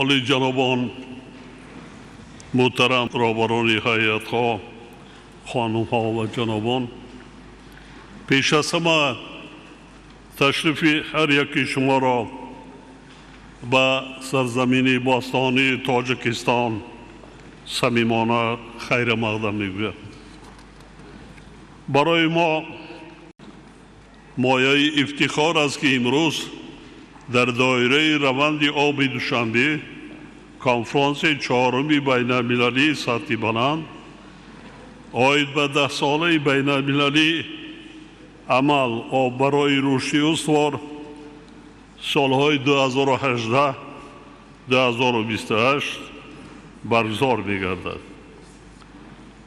Олиҷанобон, муҳтарам роҳбарони ҳайатҳо, хонумҳо ва ҷанобон, пеш аз ҳама ташрифи ҳар яки шуморо ба сарзамини бостонии Тоҷикистон самимона хайрмақдам мегӯям. Барои мо мояи ифтихор аст, ки имрӯз дар доираи раванди оби Душанбе конфронси чоруми байналмилалии сатҳи баланд оид ба даҳсолаи байналмилалии амал об барои рушди устувор солҳои 2018-2028 баргузор мегардад.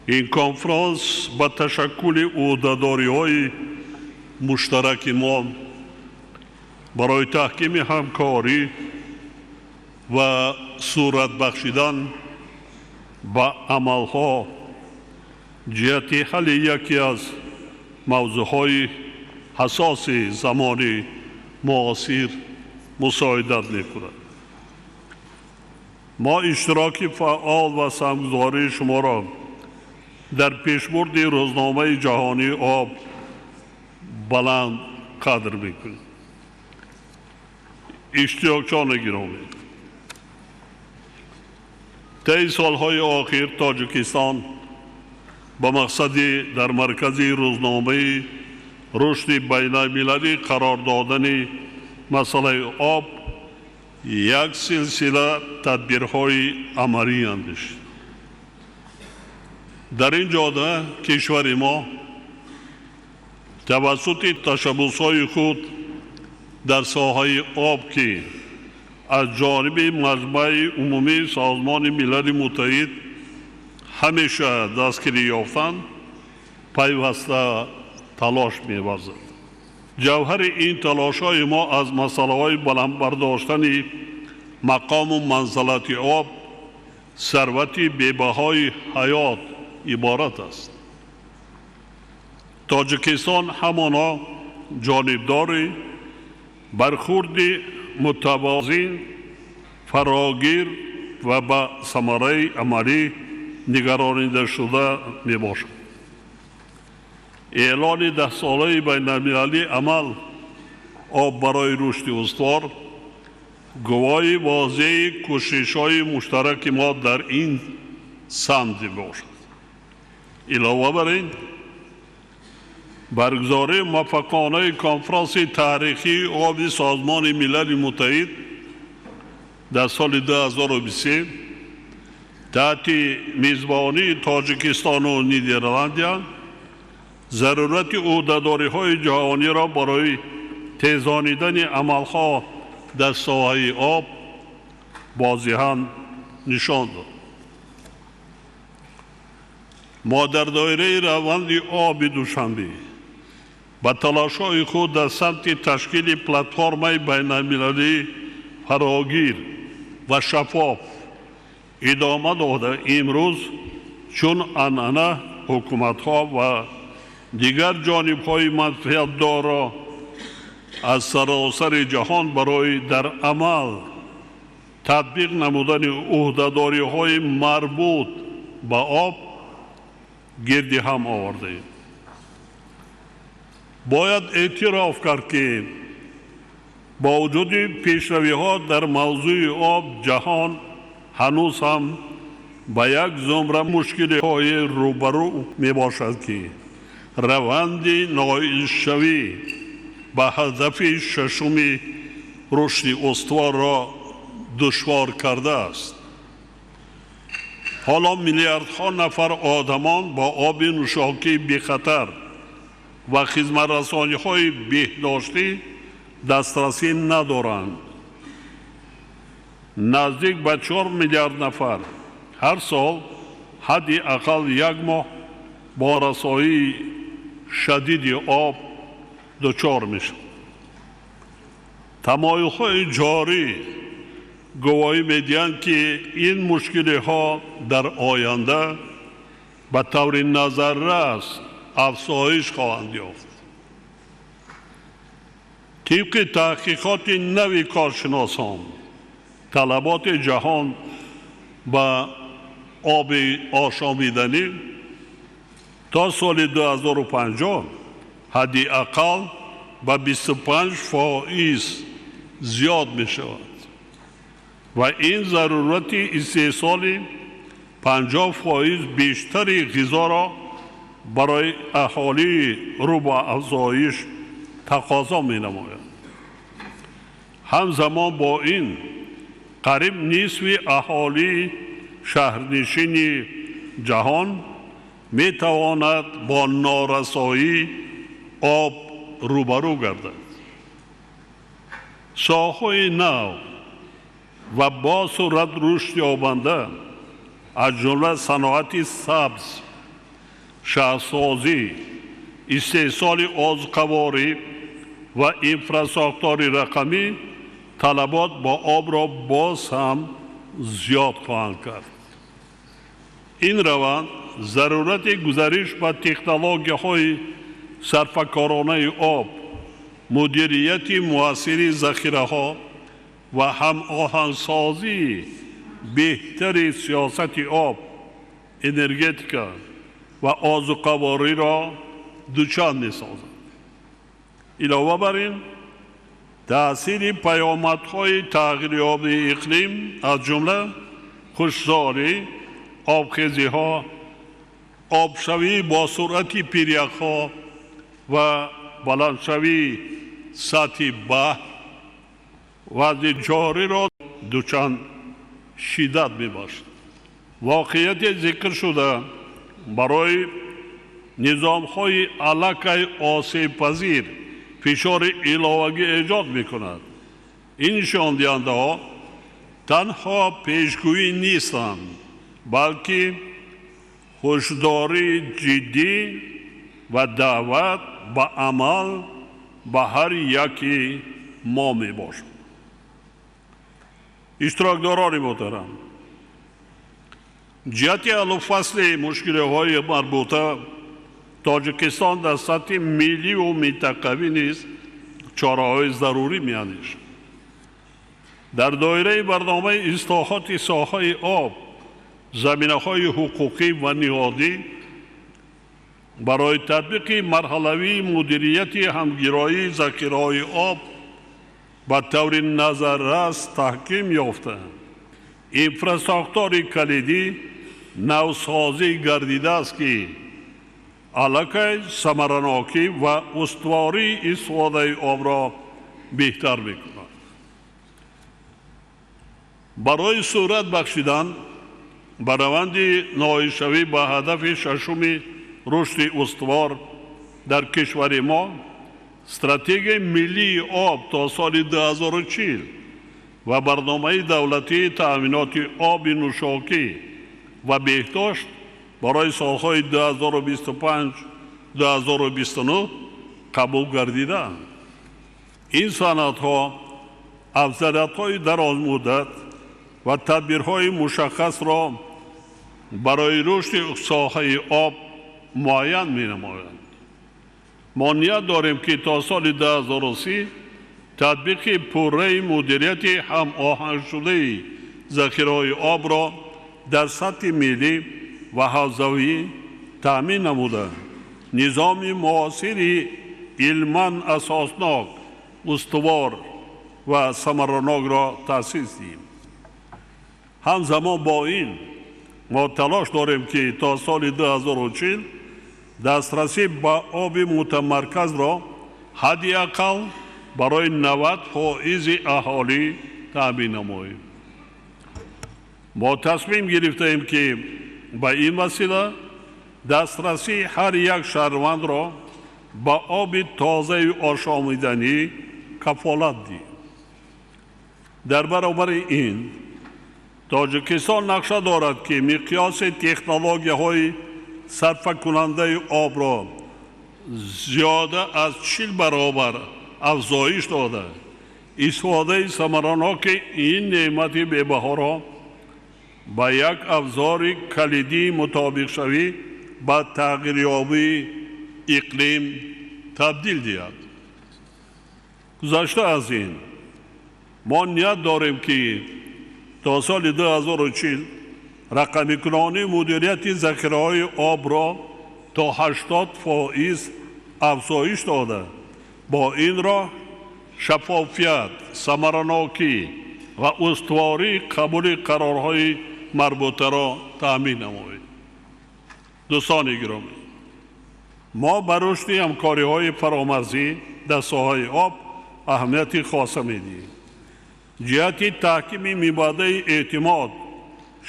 Ин конфронс ба ташаккули ӯҳдадориҳои муштараки мо барои таҳкими ҳамкорӣ ва сурат бахшидан ба амалҳо ҷиҳати ҳалли яке аз мавзӯъҳои ҳассоси замони муосир мусоидат мекунад. Мо иштироки фаъол ва саҳмгузории шуморо дар пешбурди рӯзномаи ҷаҳонии об баланд қадр мекунем. Иштирокчиёни гиромӣ, таи солҳои охир Тоҷикистон ба мақсади дар маркази рӯзномаи рушди байналмилалӣ қарор додани масъалаи об як силсила тадбирҳои амалӣ андешид. Дар ин ҷода кишвари мо тавассути ташаббусҳои худ дар соҳаи об, ки аз ҷониби Маҷмаи Умумии Созмони Милали Муттаҳид ҳамеша дастгирӣ ёфтанд, пайваста талош меварзад. Ҷавҳари ин талошҳои мо аз масъалаҳои баланд бардоштани мақому манзалати об, сарвати бебаҳои ҳаёт иборат аст. Тоҷикистон ҳамоно ҷонибдори бархурди мутавозин, фарогир ва ба самараи амалӣ нигаронидашуда мебошад. Эълони даҳсолаи байналмилалии амал об барои рушди устувор гувоҳи возеҳи кӯшишҳои муштараки мо дар ин самт мебошад. Илова бар ин, баргузории муваффақонаи конфронси таърихии оби Созмони Милали Муттаҳид дар соли 2023 таҳти мизбонии Тоҷикистону Нидерландия зарурати ӯҳдадориҳои ҷаҳониро барои тезонидани амалҳо дар соҳаи об возеҳан нишон дод. Мо дар доираи раванди оби Душанбе ба талошҳои худ дар самти ташкили платформаи байналмилалии фарогир ва шаффоф идома дода, имрӯз чун анъана ҳукуматҳо ва дигар ҷонибҳои манфиатдорро аз саросари ҷаҳон барои дар амал татбиқ намудани ӯҳдадориҳои марбут ба об гирди ҳам овардаем. Бояд эътироф кард, ки бо вуҷуди пешравиҳо дар мавзӯи об, ҷаҳон ҳанӯз ҳам ба як зумра мушкилиҳои рӯбарӯ мебошад, ки раванди ноилшавӣ ба ҳадафи шашуми рушди устуворро душвор кардааст. Ҳоло миллиардҳо нафар одамон бо оби нӯшокии бехатар ва хизматрасониҳои беҳдоштӣ дастрасӣ надоранд. Наздик ба 4 миллиард нафар ҳар сол ҳадди ақал як моҳ бо расоии шадиди об дучор мешаванд. Тамоюлҳои ҷорӣ гувоҳӣ медиҳанд, ки ин мушкилиҳо дар оянда ба таври назаррас афзоиш хоҳанд ёфт. Тибқи таҳқиқоти нави коршиносон, Талаботи ҷаҳон ба оби ошомиданӣ то соли 2050 ҳадди ақал ба 25% зиёд мешавад ва ин зарурати истеҳсоли 50% бештари ғизоро барои аҳолии рӯ ба афзоиш тақозо менамояд. Ҳамзамон бо ин қариб нисфи аҳолии шаҳрнишини ҷаҳон метавонад бо норасоии об рӯбарӯ гардад. Соҳаҳои нав ва бо суръат рушд ёбанда, аз ҷумла саноати сабз, шаҳрсозӣ, истеҳсоли озуқаворӣ ва инфрасохтори рақамӣ талабот ба обро боз ҳам зиёд хоҳанд кард. Ин раванд зарурати гузариш ба технологияҳои сарфакоронаи об, мудирияти муассири захираҳо ва ҳамоҳангсозии беҳтари сиёсати об, энергетика ва озуқавориро дучанд месозад. Илова бар ин, таъсири паёмадҳои тағйирёбии иқлим, аз ҷумла хушксолӣ, обхезиҳо, обшавӣ бо суръати пиряхҳо ва баландшавии сатҳи баҳр вазъи ҷориро дучанд шиддат мебахшад. Воқеияти зикршуда барои низомҳои аллакай осебпазир фишори иловагӣ эҷод мекунад. Ин нишондиҳандаҳо танҳо пешгӯӣ нестанд, балки ҳушдории ҷиддӣ ва даъват ба амал ба ҳар яки мо мебошад. Иштирокдорони муҳтарам, ҷиҳати ҳаллу фасли мушкилиҳои марбута Тоҷикистон дар сатҳи милливу минтақавӣ низ чораҳои зарурӣ меандешад. Дар доираи барномаи ислоҳоти соҳаи об заминаҳои ҳуқуқӣ ва ниҳодӣ барои татбиқи марҳалавии мудирияти ҳамгироии захираҳои об ба таври назаррас таҳким ёфта, инфрасохтори калидӣ навсозӣ гардидааст, ки аллакай самаранокӣ ва устувории истифодаи обро беҳтар мекунад. Барои сурат бахшидан ба раванди ноилшавӣ ба ҳадафи шашуми рушди устувор дар кишвари мо стратегияи миллии об то соли 2040 ва барномаи давлатии таъминоти оби нӯшокӣ ва беҳдошт барои солҳои 2025-2029 қабул гардидаанд. Ин санадҳо афзалиятҳои дарозмуддат ва тадбирҳои мушаххасро барои рушди соҳаи об муайян менамоянд. Мо ният дорем, ки то соли 2030 татбиқи пурраи мудирияти ҳамоҳангшудаи захираҳои обро дар сатҳи миллӣ ва ҳавзавӣ таъмин намуда, низоми муосири илман асоснок, устувор ва самаранокро таъсис диҳем. Ҳамзамон бо ин мо талош дорем, ки то соли 2040 дастрасӣ ба оби мутамарказро ҳадди ақал барои 90% аҳолӣ таъмин намоем. Мо тасмим гирифтаем, ки ба ин васила дастрасии ҳар як шаҳрвандро ба оби тозаи ошомиданӣ кафолат диҳем. Дар баробари ин Тоҷикистон нақша дорад, ки миқёси технологияҳои сарфакунандаи обро зиёда аз 40 баробар афзоиш дода, истифодаи самараноки ин неъмати бебаҳоро ба як абзори калидии мутобиқшавӣ ба тағйирёбии иқлим табдил диҳад. Гузашта аз ин, мо ният дорем, ки То соли 2040 рақамикунонии мудирияти захираҳои обро то 80% афзоиш дода, бо ин роҳ шаффофият, самаранокӣ ва устувории қабули қарорҳои марбутаро таъмин намоем. Дӯстони гиромӣ, мо ба рушди ҳамкориҳои фаромарзӣ дар соҳаи об аҳамияти хоса медиҳем. Ҷиҳати таҳкими мибадаи эътимод,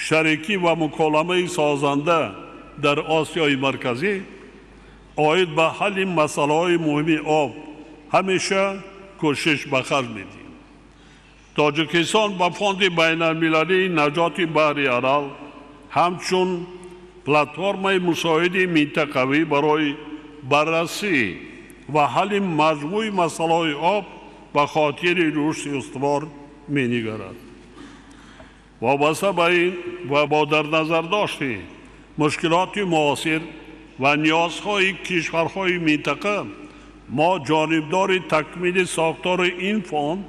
шарикӣ ва муколамаи созанда дар Осиёи Марказӣ оид ба ҳалли масъалаҳои муҳими об ҳамеша кӯшиш ба харҷ медиҳем. Тоҷикистон ба Фонди байналмилалии наҷоти баҳри Арал ҳамчун платформаи мусоиди минтақавӣ барои баррасӣ ва ҳалли маҷмӯи масъалаҳои об ба хотири рушди устувор менигарад. Вобаста ба ин ва бо дар назардошти мушкилоти муосир ва ниёзҳои кишварҳои минтақа, мо ҷонибдори такмили сохтори ин фонд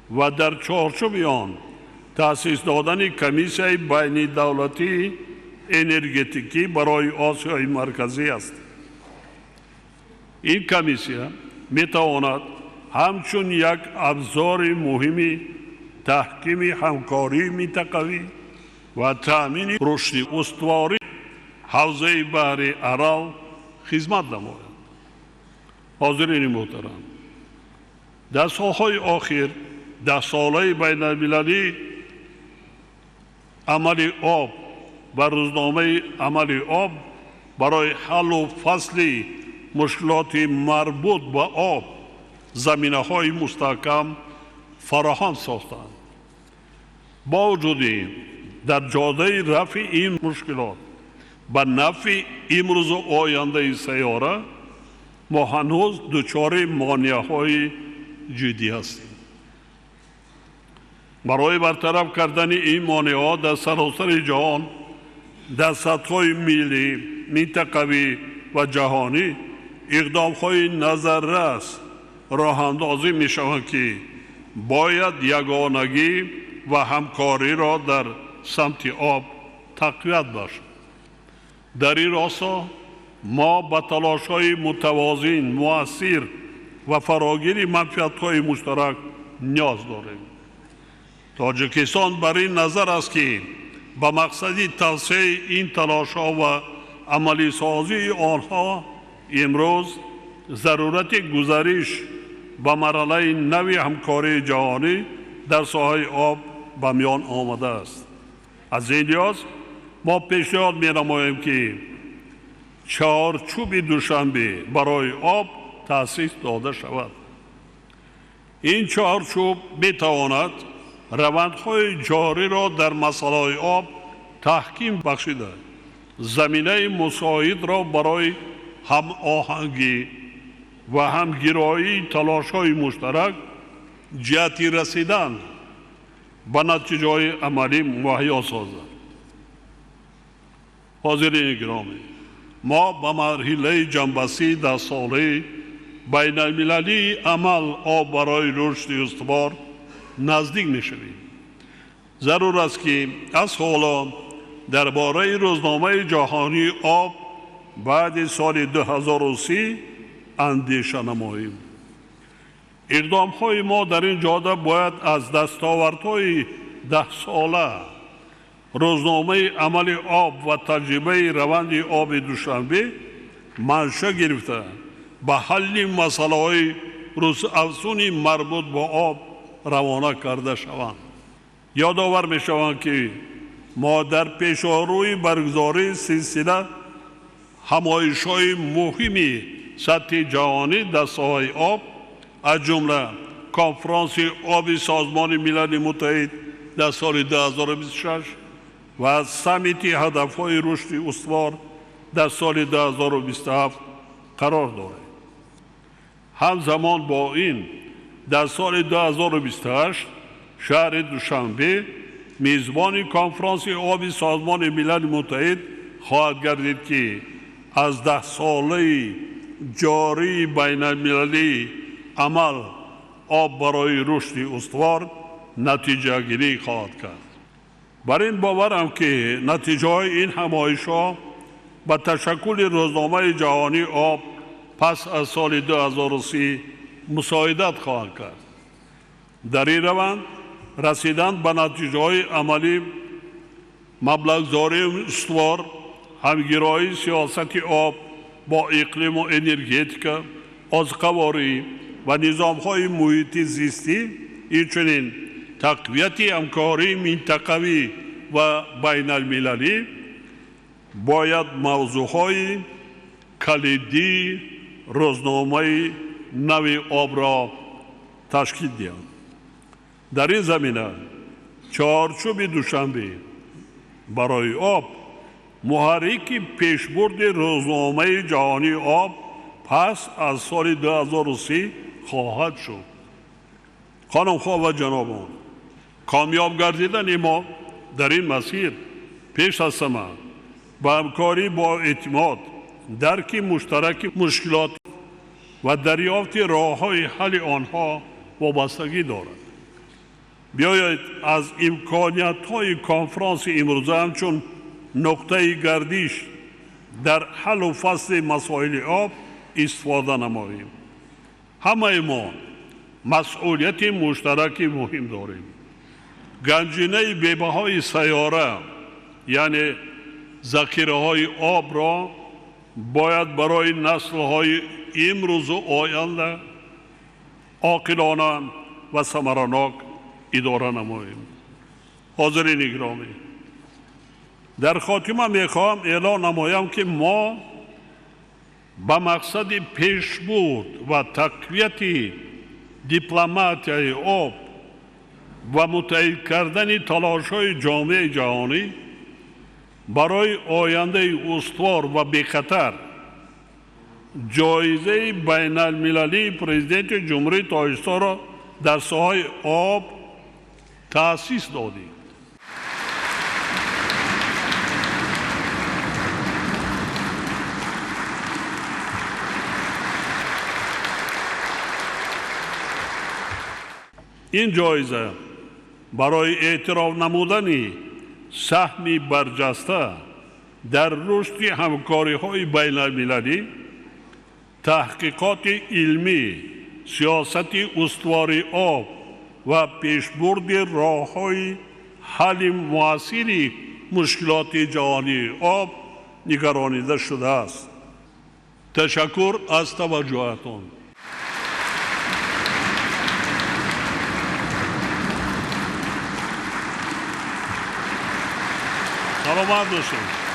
ва дар чорчӯби он таъсис додани комиссияи байнидавлатии энергетикӣ барои Осиёи Марказӣ ҳастем. Ин комиссия метавонад ҳамчун як абзори муҳими таҳкими ҳамкории минтақавӣ ва таъмини рушди устувори ҳавзаи баҳри Арал хизмат намояд. Ҳозирини муҳтарам, дар солҳои охир даҳсолаи байналмилалии амали об ва рӯзномаи амали об барои ҳаллу фасли мушкилоти марбут ба об заминаҳои мустаҳкам фароҳам сохтанд. Бо вуҷуди ин, дар ҷодаи рафъи ин мушкилот ба нафъи имрӯзу ояндаи сайёра мо ҳанӯз дучори монеаҳои ҷиддӣ ҳастем. Барои бартараф кардани ин монеаҳо дар саросари ҷаҳон дар сатҳҳои миллӣ, минтақавӣ ва ҷаҳонӣ иқдомҳои назаррас роҳандозӣ мешаванд, ки бояд ягонагӣ ва ҳамкориро дар самти об тақвият бахшад. Дар ин росто мо ба талошҳои мутавозин, муассир ва фарогири манфиатҳои муштарак ниёз дорем. Тоҷикистон бар ин назар аст, ки ба мақсади тавсеаи ин талошҳо ва амалисозии онҳо имрӯз зарурати гузариш ба марҳилаи нави ҳамкории ҷаҳонӣ дар соҳаи об ба миён омадааст. Аз ин лиҳоз мо пешниҳод менамоем, ки чаҳорчӯби Душанбе барои об таъсис дода шавад. Ин чаҳорчӯб метавонад равандҳои ҷориро дар масъалаҳои об таҳким бахшида, заминаи мусоидро барои ҳамоҳангӣ ва ҳамгироии талошҳои муштарак ҷиҳати расидан ба натиҷаҳои амалӣ муҳайё созад. Ҳозирини гиромӣ, мо ба марҳилаи ҷамъбастии даҳсолаи байналмилалии амал об барои рушди устувор наздик мешавем. Зарур аст, ки аз ҳоло дар бораи рӯзномаи ҷаҳонии об баъди соли 2030 андеша намоем. Иқдомҳои мо дар ин ҷода бояд аз дастовардҳои даҳсола, рӯзномаи амали об ва таҷрибаи раванди оби Душанбе манша гирифта, ба ҳалли масъалаҳои рӯзафзуни марбут ба об равона карда шаванд. Ёдовар мешаванд, ки мо дар пешорӯи баргузории силсила ҳамоишҳои муҳими сатҳи ҷаҳонӣ дар соҳаи об, аз ҷумла конфронси оби Созмони Милали Муттаҳид дар соли 2026 ва саммити ҳадафҳои рушди устувор дар соли 2027 қарор дорем. Ҳамзамон бо ин, дар соли 2028 шаҳри Душанбе мизбони конфронси оби Созмони Милали Муттаҳид хоҳад гардид, ки аз даҳсолаи ҷории байналмилалии амал об барои рушди устувор натиҷагирӣ хоҳад кард. Бар ин боварам, ки натиҷаҳои ин ҳамоишҳо ба ташаккули рӯзномаи ҷаҳонии об пас аз соли 2030 мусоидат хоҳанд кард. Дар ин раванд расидан ба натиҷаҳои амалӣ, маблағгузории устувор, ҳамгироии сиёсати об бо иқлиму энергетика, озуқаворӣ ва низомҳои муҳити зистӣ, инчунин тақвияти ҳамкории минтақавӣ ва байналмилалӣ бояд мавзӯъҳои калидии рӯзномаи нави обро ташкил диҳанд. Дар ин замина чорчӯби Душанбе барои об муҳаррики пешбурди рӯзномаи ҷаҳонии об пас аз соли 2030 хоҳад шуд. Хонумҳо ва ҷанобон, комёб гардидани мо дар ин масир пеш аз ҳама ба ҳамкорӣ бо эътимод, дарки муштараки мушкилот ва дарёфти роҳҳои ҳалли онҳо вобастагӣ дорад. Биёед аз имкониятҳои конфронси имрӯза ҳамчун нуқтаи гардиш дар ҳаллу фасли масоили об истифода намоем. Ҳамаи мо масъулияти муштараки муҳим дорем. Ганҷинаи бебаҳои сайёра, яъне захираҳои обро бояд барои наслҳои имрӯзу оянда оқилона ва самаранок идора намоем. Ҳозирини гиромӣ, дар хотима мехоҳам эълон намоям, ки мо ба мақсади пешбурд ва тақвияти дипломатияи об ва муттаҳид кардани талошҳои ҷомеаи ҷаҳонӣ барои ояндаи устувор ва бехатар ҷоизаи байналмилалии Президенти Ҷумҳурии Тоҷикистонро дар соҳаи об таъсис додем. Ин ҷоиза барои эътироф намудани саҳми барҷаста дар рушди ҳамкориҳои байналмилалӣ, таҳқиқоти илмӣ, сиёсати устувори об ва пешбурди роҳҳои ҳалли муассири мушкилоти ҷаҳонии об нигаронида шудааст. Ташаккур аз таваҷҷӯҳатон. Саломат бошед.